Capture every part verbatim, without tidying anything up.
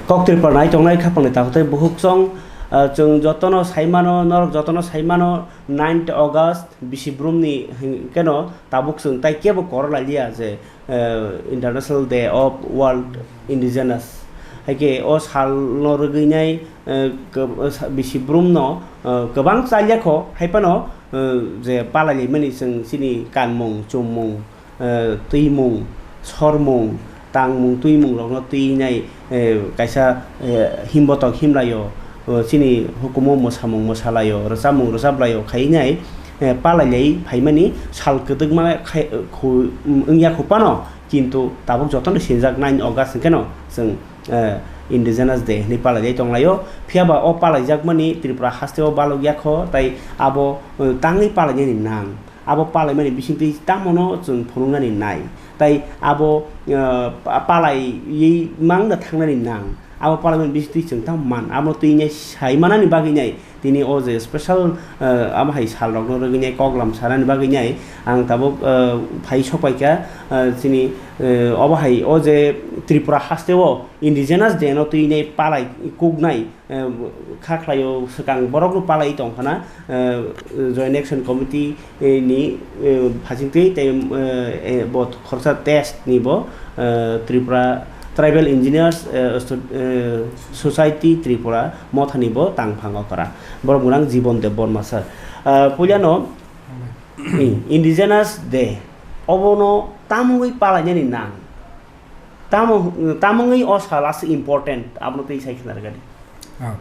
Kok Tripura nai tongnai khapangni takhuk tei bukhuk chwng, ah, chwng jotono sai mano, norok jotono sai mano, ninth August bisi brumni hwnkeno tabuk chwng tai kebo korok lailiya je, eh, International Day of World Indigenous. Hai khe o salno rwgwinai, eh, kw-, sa-, bisi brumno, eh, kwbang chalya kho, hai phano, eh, je palailaimani chwng chini kanmung, chummung, eh, twimung, sormung, tangmung, twimung rokno twinai, eh, kaisa, eh, himbotok himlaio, eh, chini hukumu mwsamung mwsalaio, rwchapmung rwchaplaio khainai, eh, palailai phaimani sal kwdwkma khai-, khu-, wngya khu phano, kintu tabuk jotono sinijak nine August hwnkhe no chwng, eh, Indigenous Day hinwi palaijak tonglaio. Phiyaba o palaijakmani Tripura hasteo balokya kho, tai abo, eh, tangwi palainani nang. Abo palaimani bisingtwi tamono chwng phunuknani nai. Tai abo, eh, pa-, palaiwi mangno thangnani nang. Abo palaimani bisingtwi chwng tamo man. Abo twi nai sai manani bagwi nai. Tini o je special, eh, abo hai salrokno rwgwinai koklam sanani bagwi nai ang tabuk, eh, phai sokpaikha, eh, chini, eh, obo hai o je Tripura hasteo Indigenous Day no twi nai palai kuknai, eh, kha khlaio swkang borokno palai tongkhana, eh, Joint Action Committee, eh, ni, eh, phasingtwi tei, eh, eh, bo khoroksa test ni bo, eh, Tripura Tribal Engineers, eh, Sto-, eh, Society Tripura mothani bo tangphang okra. Borok mwnang Jibon Debbarma sir. Ah, puilano, i, Indigenous Day. Obono tamungwi palainani nang. Tamo, tamungwi o sal aswk important, abono twi sai khna rwgadi. Ah.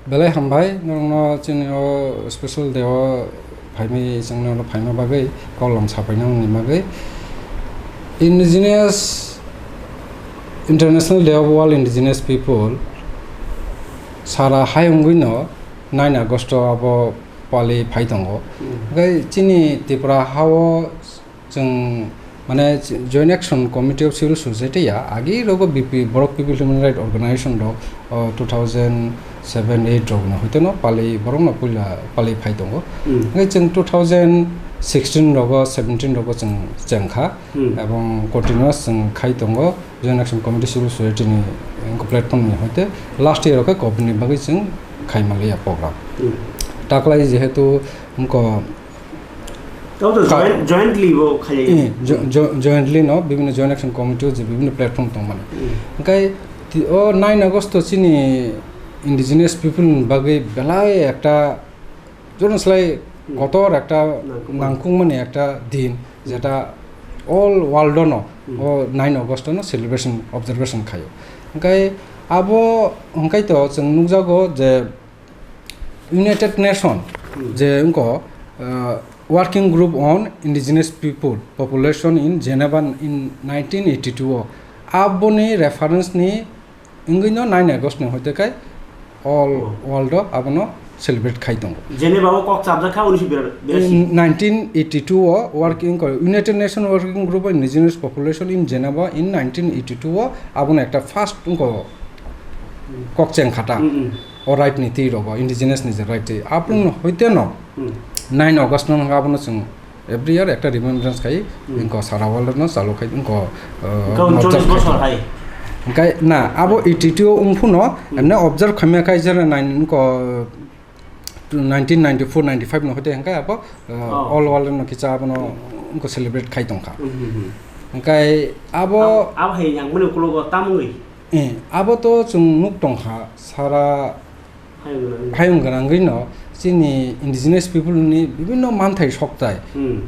Belai hambai, norokno chini o special day o phaimai, chwngno phaima bagwi, koklam sapaina wngni bagwi. Indigenous, International Day of World Indigenous People, sara hai wngwino nine August o abo pali phai tongo. Hmm. Hwnkhe chini Tripura hao chwng, mane, Joint Action Committee of Civil Society ya, agi rogo B P, Borok People Human Rights Organization rok, o, two thousand seven eight rok no hoite no pali, borok no puila pali phai tongo. Hmm. Hwnkhe chwng two thousand sixteen rogo, seventeen rogo chwng chengkha, Hmm. ebong continuous chwng khai tongo, Joint Action Committee Civil Society ni, eh, platform ni hoite last year o khe covid ni bagwi chwng khai manliya program. Hmm. Taklai jehetu wngkha Tamo to Ka- joint-, jointly bo khailai. Eh, jo-, jo-, jointly no, bibhinno Joint Action Committee o je bibhinno platform tongmani. Hmm. Hwnkhe ti-, o nine August o chini indigenous people ni bagwi belai ekta jono slai Hmm. kotor ekta Nangkukmani. nangkukmani ekta din, Hmm. jeta all world o no Hmm. o nine August o no celebration, observation khaio. Hwnkhe abo hwnkhe to chwng nukjago je United Nation Hmm. je wngkho, uh, Working Group on Indigenous People Population in Geneva in nineteen eighty-two o aboni reference ni wngwi no nine August ni hoite kai all Oh. world o abono celebrate khai tongo. Geneva o kok chapjak kha unisho bira-, birashi. In nineteen eighty-two o working, United Nation Working Group on Indigenous Population in Geneva in nineteen eighty-two o abono ekta first wngkho Hmm. kok cheng khata. Hmm, hmm. O right ni twi rogo, indigenous ni je right twi. Aphuru Hmm. hoite no Hmm. nine August no wngkha, abono chwng every year ekta remembrance khai, Hmm. wngkha sara world no chalo khai, wngkha, uh, Wngkha observe uncholish khai bochor tongo. Hai. Hwnkhe na, abo eighty-two o wngphuno, Hmm. emne observe khaima khai jera nine, wngkha, nineteen ninety-four ninety-five no hoite hwnkhe abo, uh, Oh. all world no kicha abono Hmm. wngkha celebrate khai tongkha. Hmm, hmm, hmm. Hwnkhe abo Abo, abo hai yang mani ukulogo tamungwi? Eh, abo to chwng nuk tongkha, sara Hayung gwnangwi. hayung gwnangwi no chini indigenous people ni bibhinno manthai soktai. Hmm.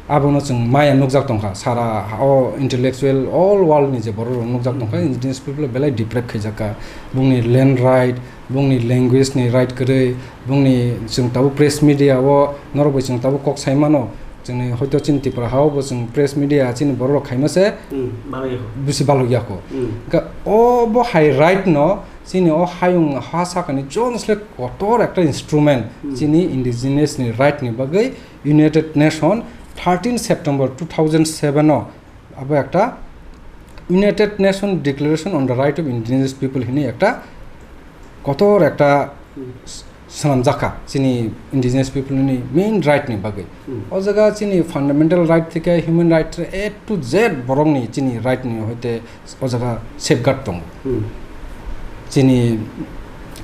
Abono chwng maya nukjak tongkha, sara o intellectual all world ni je borok rok nukjak tongkha, Hmm. indigenous people belai deprive khaijakha. Bongni land right, bongni language ni right kwrwi, bongni chwng tabuk press media o norok bai chwng tabuk kok sai mano. Chwngni hoito chini Tripura hao bo chwng press media chini borok rok khaima se Hmm, balai yakho. bisi balok yakho. Hmm. Hwnkhe o bo hai right no chini o hayung ha sakani jono sle kotor ekta instrument Hmm. chini indigenous ni right ni bagwi United Nation thirteen September two thousand seven o abo ekta United Nation Declaration on the Right of Indigenous People hinwi ekta kotor ekta Hmm. s-, swnamjakha chini indigenous people ni main right ni bagwi. Hmm. O jaga chini fundamental right theke human right A to Z borok ni chini right ni hoite o jaga safeguard tongo. Hmm. chini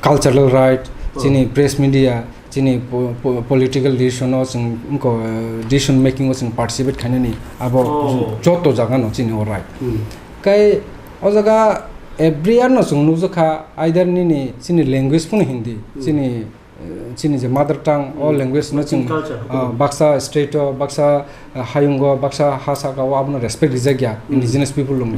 cultural right, chini press media, chini po-, po-, political decision o chwng wngkha, eh, decision making o chwng participate khainani abo joto jaga no chini o right. Kai o jaga every year no chwng nukjakha, either nini chini language phano Hindi, chini, eh, chini je mother tongue o language no chwng, ah, baksa state o, baksa, ah, hayung o, baksa ha saka o abono respect rijak ya indigenous people rokni.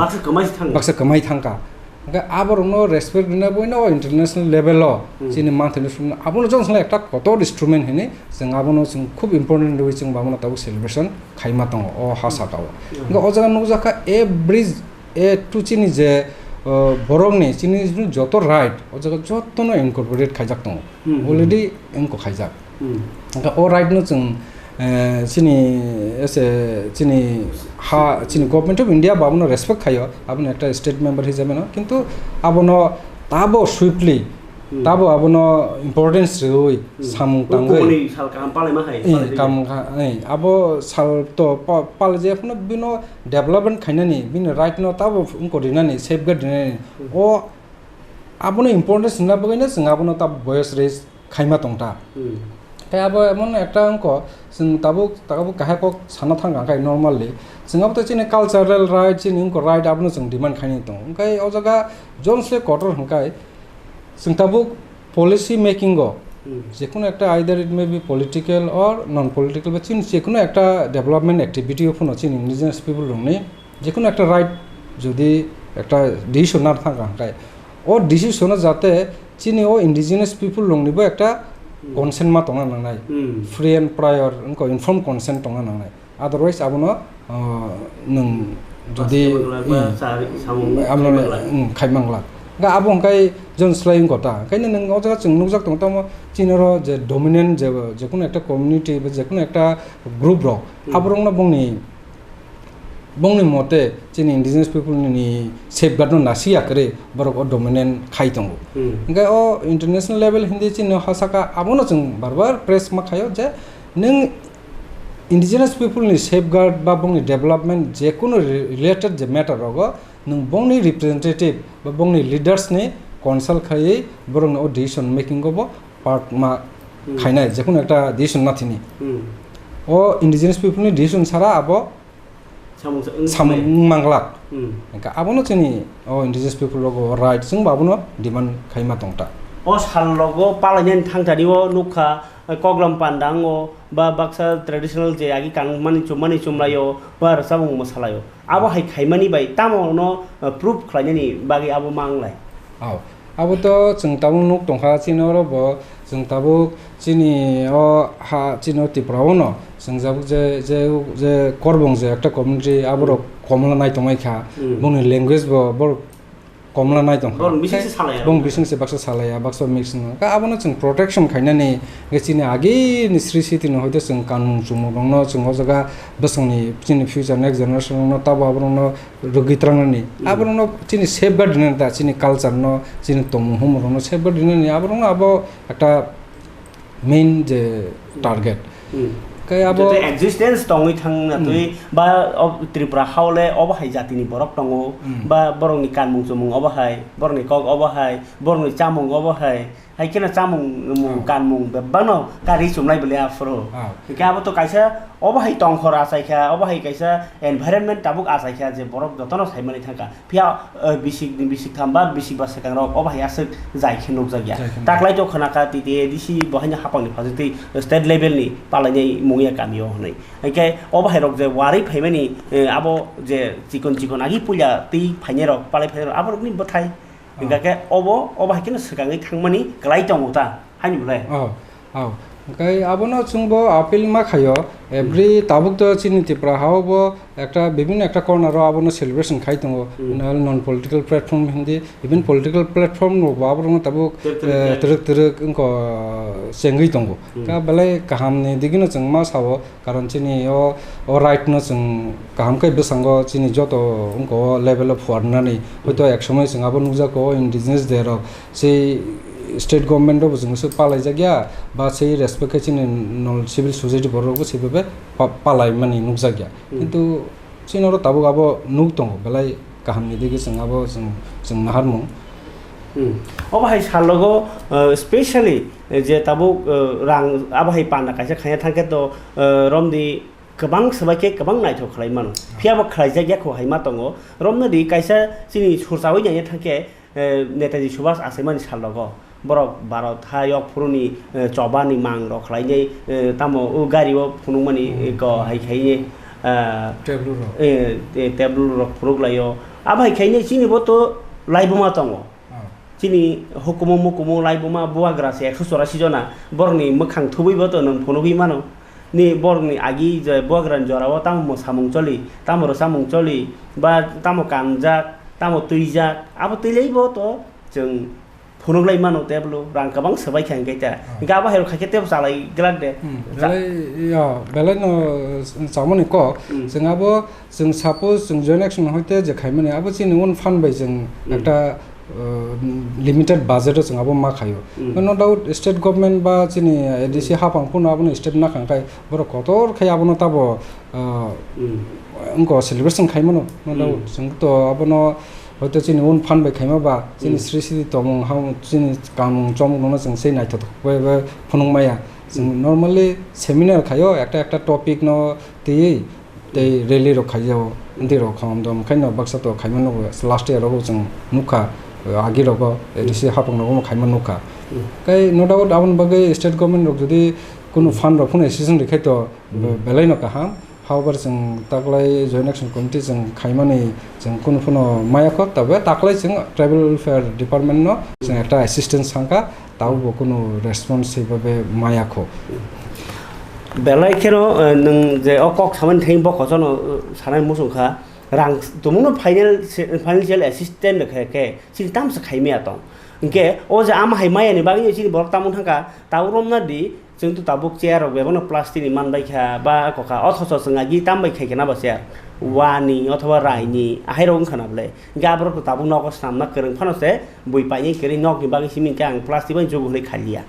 Baksa kwmai thangkha. Hwnkhe aborokno respect rwna boino o international level o chini manthani sumno abono joto swnglai ekta kotor instrument hinwi chwng abono chwng khub important rwui chwng abono tabuk celebration khaima tongo o ha saka o. Hwnkhe o jaga nukjakha every A to chini je, uh, borokni chini joto right o jaga jotono incorporate khaijak tongo. Already wngkha khaijak. Hwnkhe o right no chwng, eh, chini, ese, chini ha, chini Government of India bo abono respect khaio, abono ekta state member hisabe no, kintu abono tabo swiftly, tabo abono importance rwui samung tangwi. Kubuni sal kaham palaima hai, eh, palai kam kha, eh, abo sal to pa-, palaijak phano bino development khainani, bini right no tabo wngkha rinani, safeguard rinani. O abono importance hwnna bagwino chwng abono tabo voice raise khaima tongta. Tei abo emon ekta wngkha, chwng tabuk, tabuk kahai kok sana thang kha khai normally. Chwng abo to chini cultural right, chini wngkha right, abono chwng demand khainai tongo. Hwnkhe o jaga joto se kotor hwnkhe chwng tabuk policy making o, jekono ekta, either it may be political or non political, ba chini jekono ekta development activity o phano chini indigenous people rokni jekono ekta right, jodi ekta decision na thang kha khai, o decision o jate chini o indigenous people rokni bo ekta consent ma tongna nangnai, free and prior, wngkha informed consent tongna nangnai. Otherwise abono, ah, nwng jodi, abono, mm, khaimang glak. Ga abo hwnkhe jon slai wngkha ta. Hwnkhe nwng o jaga chwng nukjak tongo tamo chini oro je dominant je, jekono ekta community ba jekono ekta group rok, aborokno bongni, bongni mote chini indigenous people ni safeguard no nasi ya kwrwi borok o dominant khai tongo. Hwnkhe o international level hindi chini ha saka abono chwng bar bar press ma khaio je nwng indigenous people ni safeguard ba bongni development jekono re-, related je matter rogo nwng bongni representative ba bongni leaders ni consult khaiwi borokno o decision making o bo part ma khainai, jekono ekta decision na thini. O indigenous people ni decision sara abo samung wng manglak. Hwnkhe abono chini o indigenous people rogo right chwng bo abono demand khaima tongta. O sal rogo palainani thangtani o nukha, eh, Koklam Panda wngo, ba baksa traditional je agi kangmani chummani chumlaio, ba rwchapmung mwsalaio. Abo hai khaimani bai tamo no, eh, proof khlainani bagwi abo manglai? Ao. Abo to chwng tabuk nuk tongkha, chini oro bo chwng tabuk chini o ha, chini o Tripura o no chwng jabuk je, je, je Korbong je ekta community, aborok komla nai tongmai kha, bongni language bo borok komla nai tongkha. Bong bising se salaya. Bong bising se baksa salaya, baksa mix no. Ka abono chwng protection khainani, ge chini agi ni Sri Siti no hoito chwng kanmung chumung rok no chwng o jaga bwswng ni chini future next generation rok no tabo aborok no rwgwi trangnani. Aborok no chini safeguard rinani ta, chini culture no, chini tongmung humung rok no safeguard rinani, aborok no abo ekta main je target. Kai abo joto existence tongwi thang na twi ba o Tripura hao le obo hai jati ni borok tongo, ba borok ni kanmung chumung obo hai, borok ni kok obo hai, borok ni chamung obo hai, hai kheno chamung, mung, kanmung bebak no kari chumlai bole aphuru. Hingke abo to kaisa obo hai tongkhor achai kha, obo hai kaisa environment tabuk achai kha je borok joto no sai mani thang kha. Phiya, eh, bisik ni bisik tham ba bisik ba swkang rok obo hai aswk jai khe nukjak ya. Taklai to khna kha T T A D C bo haino hapang ni phajwk twi state level ni palainai mung ya kami o hwnwi. Hingke obo hai rok je warwi phaimani, eh, abo je chikon chikon agi puila twi phainai rok palai phainai rok abo rok ni bwthai. Hingke obo, obo hai kheno swkangwi thangmani kwlai tongo ta. Haini bolai? Oh, oh. Hingke abono chwngbo appeal ma khaio, every tabuk to chini Tripura hao bo ekta bibhinno ekta corner o abono celebration khai tongo. Non political platform hindi, even political platform rok bo aborokno tabuk, eh, twrwk twrwk wngkha chengwi tongo. Ka belai kaham ni digino chwng ma sao, karon chini o, o right no chwng kaham khe bwskango chini joto wngkha o level o phuarnani. Hoito ek somoi chwng abo nukjakgo indigenous day rok. Sei state government rokbo chwngno se palaijak ya, ba sei respect khe chini nol civil society borok rokbo se bebe pa-, palaimani nukjak ya. Kintu chini oro tabuk abo nuk tongo, belai kaham ni digi chwng abo chwng, chwng naharmung. Hmm. Obo hai salogo, uh, specially, eh, je tabuk, uh, rang abo hai panda kaisa khaina thangkhe to, uh, romdi kwbang swbai khe kwbang naithok khlai mano. Phiya bo khlaijak ya kho hai ma tongo. Romno di kaisa chini surchawi nai thangkhe, eh, Netaji Subhas achaimani salogo. Borok Bharat ha yok phuruni, eh, chobani mang rok khlainai, eh, tamo o gari o phunukmani, eh, ko hai khainai, ah, Tablet rok. Eh, eh, tablet rok phunuk laio. Abo hai khainai chini bo to laibuma tongo. Ah. Chini hukumu mukumu laibuma bubagra se ekso chorasi jona, borokni mwkhang thubui bo to nwng phunugwi mano. Ni borokni agi je bubagrani jorao tamo samung choli, tamo rwchapmung choli, ba tamo kanjak, tamo twijak, abo twi lai bo to chwng phunuklai mano tei bwlw rang kwbang swbai kha hwnkhe ta. Ah. Hwnkhe abo hai rok khaikhe tebo chalai glak de. Hmm, Cha- belai, ya, belai no, uh, samani kok. Hmm. Chwng abo, chwng suppose chwng joint action hoite je khaimani, abo chini own fund bai chwng Hmm. ekta, uh, limited budget o chwng abo ma khaio. Hmm. No doubt state government ba chini A D C Hmm. haphang phano abono step nakhang khai borok kotor khai abono tabo, uh, Hmm. wngko celebration khaimano, no doubt. Hmm. Chwng to abono hoito chini own fund bai khaima ba, chini Hmm. Sri Sri tongmung, ham, chini kamung chomung no chwng sei naithotok bai, bai phunuk maya. Chwng Hmm. normally seminar khaio, ekta ekta topic no twiwi tei Hmm. rally rok khaio, ndi rok kham dom khaino baksa to khaima nugo, last year rogo chwng nukha, agi rogo, Hmm. A D C haphang rogo khaima nukha. Hmm. Kai no doubt aboni bagwi state government rok jodi kunu Hmm. fund rok phano assistance rikhaito, Hmm. be-, belai no kaham. However, chwng taklai Joint Action Committee chwng khaimani chwng kunu phano maya kho, tabe taklai chwng Tribal Welfare Department no chwng ekta assistance sangkha, tabukbo kunu response swibabe maya kho. Belai kheno, eh, nwng je o kok samani thai bo kosono, eh, sanai muchung kha, rang tumungno final se-, financial assistance khe, khe chini tamsa khaimaya tong. Hwnkhe o je ama hai maya ni bagwi chini borok tamung thangkha, tabuk romna di, Chwng to tabuk chair rok bebak no plastic ni man bai kha ba kokha, othocho chwng agi tam bai khai khe na ba chair. Wa ni othoba rai ni ahai rok wng kha na bwle. Hwnkhe aborok to tabuk nogo swnam na kwrwng phano se bui painai kwrwi nok ni bagwi simi hwnkhe ang plastic bai jugu hwnwi khaliya.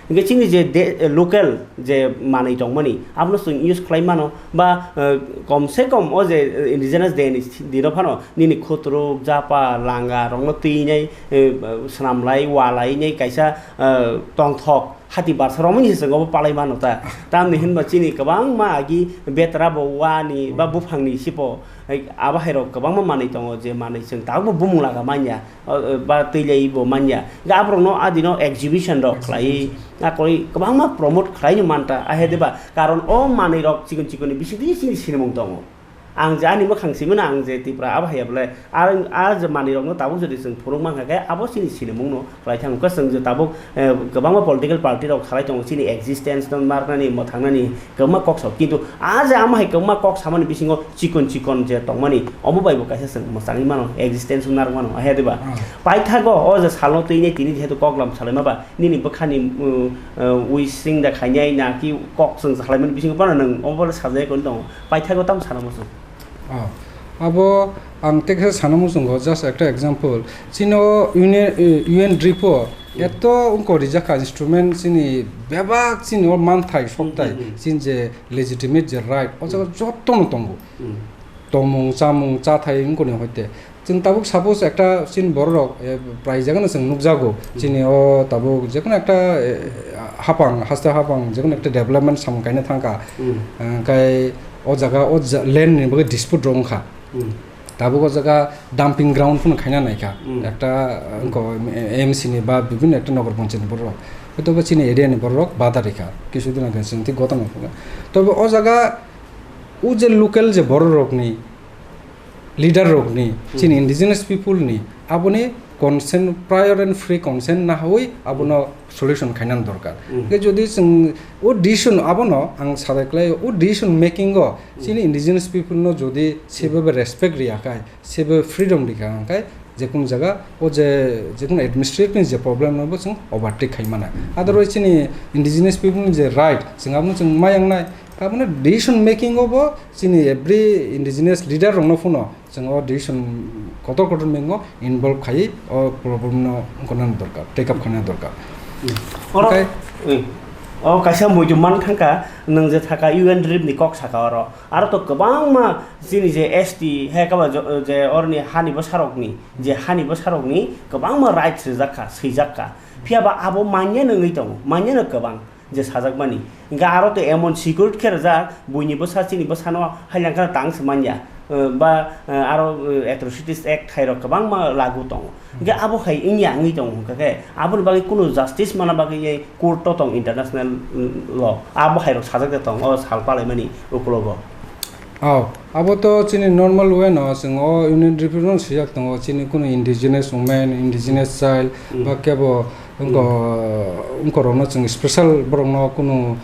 Hwnkhe chini je de, local je manwi tong mani abono chwng use khlai mano ba, eh, kom se kom o je, eh, indigenous day ni dino phano nini khutruk, japa, langa rok no twi nai, eh, swnam lai, wa lai nai kaisa, eh, tongthok. Hati barsa romwi se chwng obo palai mano ta. Tamni hinba chini kwbangma agi betra bo wani ba buphangni sipo, ai, abo hai rok kwbangma manwi tongo je manwi chwng tabukbo bumung laga manya, o, o, ba twi lai bo manya. Ga aborokno adino exhibition rok khlai, a koi kwbangma promote khlaino manta, ahe deba karon o manwi rok chikon chikon ni bisingtwi chini sinimung tongo. Ang je ani mwkhang simi no ang je Tripura abo haiya bwle, a, a je manwi rokno tabuk jodi chwng phunuk mankha khe abo chini sinimung no khlai thang khe chwng je tabuk, eh, kwbangma political party rok salai tongo chini existence no narwknani mwthangnani kwbangma kok sao, kintu a je amo hai kwbangma kok samani bisingo chikon chikon je tongmani omo bai bo kaisa chwng mwchangwi mano, existence no narwk mano, ahe diba? Hmm. Paithago o je salno twi nai tini jehetu koklam salaima ba, nini bwkhani, uh, uh, wishing da khainai na ki kok chwng salaimani bisingo phano nwng obo sajagwi tongo. Paithago tamo sana muchung. Oh, abo ang tekhe sana muchungo, just ekta example. Chino Union, eh, U N repo Hmm. eto wngko rijak kha instrument chini bebak chini o manthai soktai, Hmm, hmm, hmm. chini je legitimate je right, o jaga Hmm. jotono tongo. Hmm. Tongmung, chamung, chathai wngkoni hoite. Chwng tabuk suppose ekta chini bororok, eh, praijagano chwng nukjago. Hmm. Chini o tabuk jekono ekta, eh, hapang, haste hapang, jekono ekta development samung kaina thangkha. Hmm. Eh, kai o jaga, o ja-, land ni bagwi dispute rok wngkha. Hmm. Tabuk o jaga dumping ground phano khaina naikha. Hmm. Ekta, eh, wngkha M C ni ba bibhinno ekta nogor panchayat ni bororok. Hoito ba chini area ni bororok bada rikha. Kisu din ago chwng thik gotong nukha. Tobe o jaga o je local je bororokni leader rokni, Hmm. chini indigenous people ni, aboni consent, prior and free consent nahawi abono Hmm. solution khainani dorkar. Hmm. Hwnkhe jodi chwng o decision abono ang sadai khlai, o decision making o Hmm. chini indigenous people no jodi Hmm. sebabe respect riya khai, sebabe freedom rikha khai, jekunu jaga o je, jekunu administrative ni je problem no bo chwng overtake khai mano. Otherwise chini indigenous people ni je right, chwng abono chwng mayang nai, abono decision making o bo chini every indigenous leader rokno phano chwng o decision kotor kotor mengo involve khai o problem no wngkha nani dorkar, take up khaina dorkar. Hmm. Oro, Okai, hmm. O kaisa muitu man thangkha, nwng je thaka U N relief ni kok saka oro. Aro to kwbangma chini je S T, he kaba jo-, je oroni hani bwsarokni, je hani bwsarokni kwbangma rights rijak kha, swijak kha. Phiya ba abo manya no wngwi tongo, manya no kwbang je sajakmani. Hingke aro to emon security khe rijak, buini bwsa chini bwsano hailangkha tang se manya. Eh, ba, eh, aro, eh, Atrocities Act hai rok kwbangma lagu tongo. Hingke abo hai wngya wngwi tongo hingke khe, aboni bagwi kunu justice mana bagwi ei court to tong international, mm, law. Abo hai rok sajak de tong o sal palaimani ukulogo. Oh, abo to chini normal way no, chwng o Union Tribunal swijak tongo, chini kunu indigenous women, indigenous child, Mm. ba kebo wngko, wngko rokno chwng special borokno kunu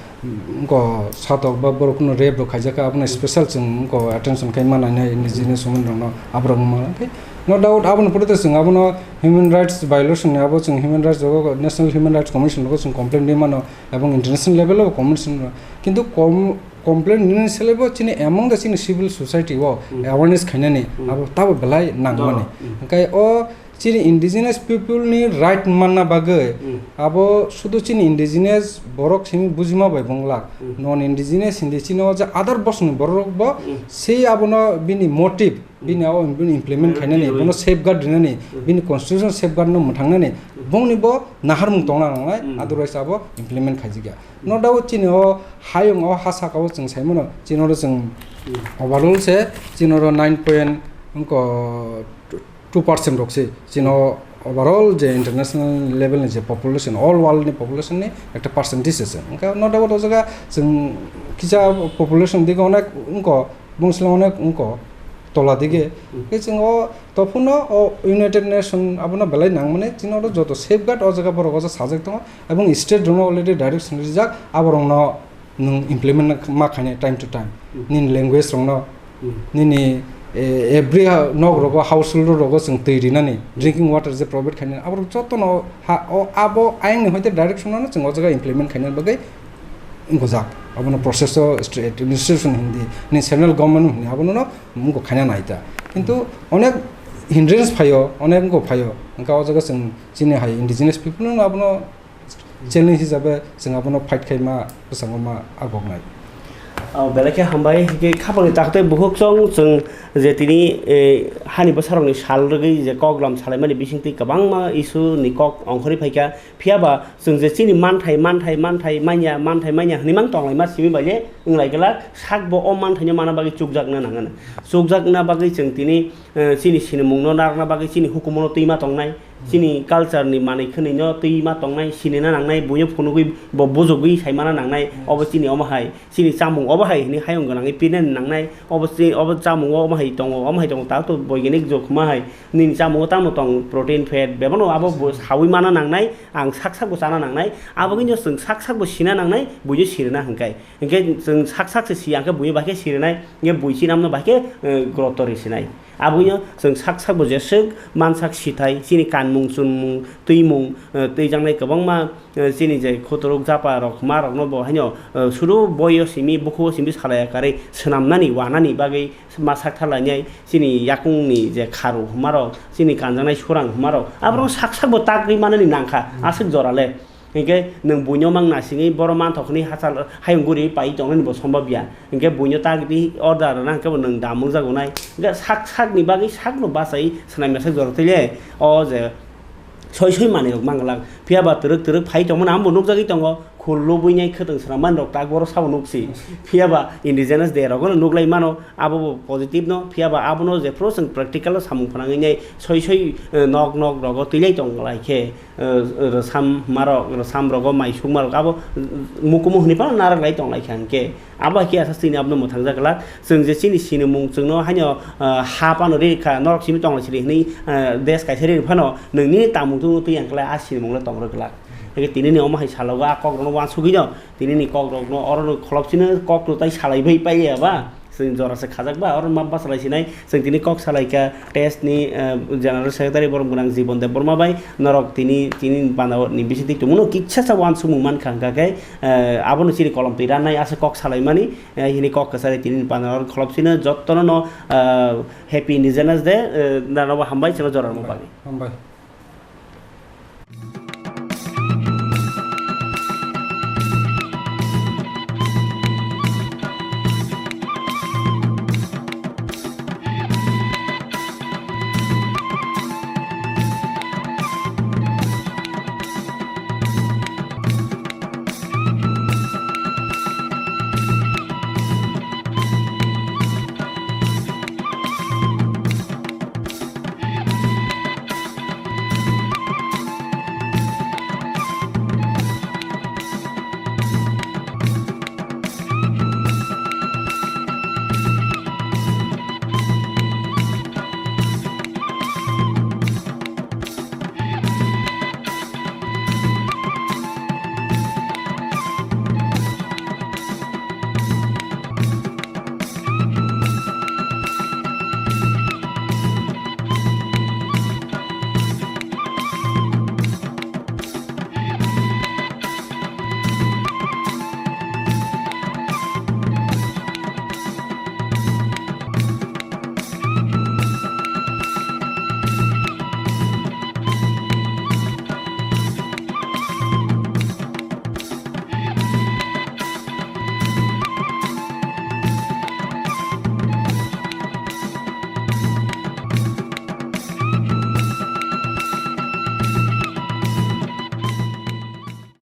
wngko satok ba borok kunu rape rok khaijak kha, abono special chwng wngko attention khai manai nai indigenous women rokno aborok wngma khe. No doubt, aboni pore to chwng abono human rights violation ni abo chwng human rights rogo, National Human Rights Commission rogo chwng complaint di mano, ebong international level o commission rok. Kintu com-, complaint nini selebo chini among the chini civil society o Hmm. awareness khainani Hmm. abo tabo belai nangmani. Hmm. Hingke o chini indigenous people ni right manna bagwi Hmm. abo sudu chini indigenous borok simi bujima bai bongla. Hmm. Non indigenous hindi chini o je other bosong ni borok bo Hmm. sei abono bini motive, Hmm. bini abo bini implement Hmm, khainani, bini bono safeguard rinani, Hmm. bini constitution safeguard no mwthangnani, Hmm. bongni bo naharmung tongna nangnai, Hmm. otherwise abo implement khaijikya. No doubt chini o hayung o ha saka o chwng sai mano, chini oro chwng Hmm. overall se chini oro nine point wngko two percent rok se chini o overall je international level ni je population, all world ni population ni ekta percentage se. Hingke no doubt o jaga chwng kisa population dige onek wngko, bongsi onek wngko tola dige. Hmm. Hingke chwng o tophuno o United Nation abono belai nangmani chini oro joto safeguard o jaga borok o sajak tongo. Ebong state rokno already direction rijak, aborokno nwng implement ma khainai time to time. Hmm. Nini language rokno, Hmm. nini, eh, every ha-, nok rogo, household rogo chwng twi rinani, Hmm. drinking water je provide khainani, aborok jotono ha, o, abo ayang ni hoite direction no chwng o jaga implement khainani bagwi wngkojak. Abono process o state administration hindi, ni central government hindi, abono no wngkha khaina naita. Kintu onek hindrance phaio, onek wngkha phaio, wngkha o jaga chwng chini hai indigenous people no abono challenge hisabe chwng abono fight khaima bwskango ma agoknai. O, belai khe hambai, hingke khapangni taktwi bukhuk chwng, chwng je tini, eh, hani bwsarokni sal rwgwi je koklam salaimani bisingtwi kwbangma issue ni kok ongkhorwi phaikha, phiya ba chwng je chini manthai, manthai, manthai manya, manthai manya hwnwi mang tonglaima simi bai le wnglaikha, sak bo o manthaino mana bagwi chukjakna nangano. Chukjakna bagwi chwng tini eh, chini sinimungno narwkna bagwi chini hukumono twi ma tongnai, chini culture ni manwi khwnwino twi ma tongnai, sinina nangnai, buino phunugwi bo bujugwi saimana nangnai, obo chini omo hai, chini chamung obo hai hwnwi hayung gwnangwi pinani nangnai, obo chi-, obo chamungo omo hai tongo, omo hai tongo, tak to boiganik jokma hai, nini chamungo tamo tong protein, fat, bebano abo bo sawi mana nangnai, ang sak sak bo chana nangnai, abo wngkhe chwng sak sak bo sina nangnai, buino sirina hwnkhe, hwnkhe chwng sak sak se si, hwnkhe buino bahai khe sirinai, hwnkhe bui chinamno bahai khe, eh, grotto ri sinai. Aboni chwng sak sakbo jeswk mansak sithai, chini kanmung, chunmung, twimung, eh, twijaknai kwbangma, eh, chini je khuturuk japa rok, ma rokno bo haino, eh, suru boyo simi, bukhuo simi salai ya karwi swnamnani, wanani bagwi ma sak tharlainai, chini yakungni je kharu hwnmarok, chini kanjaknai surang hwnmarok, aborok sak sakbo tagwi manani nangkha, aswk jorale. Hinkhe nwng buino mang nasingwi boro manthok hwnwi hachal hayung guri pai tongnani bo sombab ya. Hinkhe buino tagdi order rwna hinkhe bo nwng da mungjago nai. Hinkhe sak sakni bagwi sakno bachai swnamya sak jora twi le o je soi soi manwi rok mang glak. Phiya ba twrwk twrwk phai tongmani amo bo nukjagwi tongo. Khul lubui nai khwtwng swnam mani rok tak boro sabo nuksi. Phiya ba indigenous day rogo no nuklai mano. Abo bo positive no. Phiya ba abono jephru chwng practical o samung phnangwi nai soi soi, eh, nok nok rogo twi lai tong lai khe. Eh, rwsam marok, rwsam rogo mai sukmarok abo mukumu hwnwi phano narwk lai tong lai kha hinkhe abo hai khe asa chini abono mwthangjak glak. Chwng je chini sinimung chwngno haino, eh, ha phano ri kha, norok simi tong lai siri hwnwi, eh, desh kaisa ri phano nwng nini tamung tungno twi ang klai a sinimung le tong rwk glak. Hinkhe tinini omo hai salogo a kokrokno uansugwino tinini kokrokno orono kholopsino kokno tai salai bai paiya ba. Chwng jora se khajak ba, oro ma bwsa lai sinai. Chwng tini kok salai kha test ni, eh, General Secretary borom gwnang Jibon Debbarma bai. Norok tini, tini bana ni bisingtwi tongmano kisa sa uansukmung man kha, hwnkha khe, eh, abono chini kolom twi rannai asa kok salai mani, eh, hini kok kwchari tini bana oro kholopsino jottono no, eh, Happy Indigenous Day, eh, nanobo hambai chwngno jora rwma bagwi. Hambai.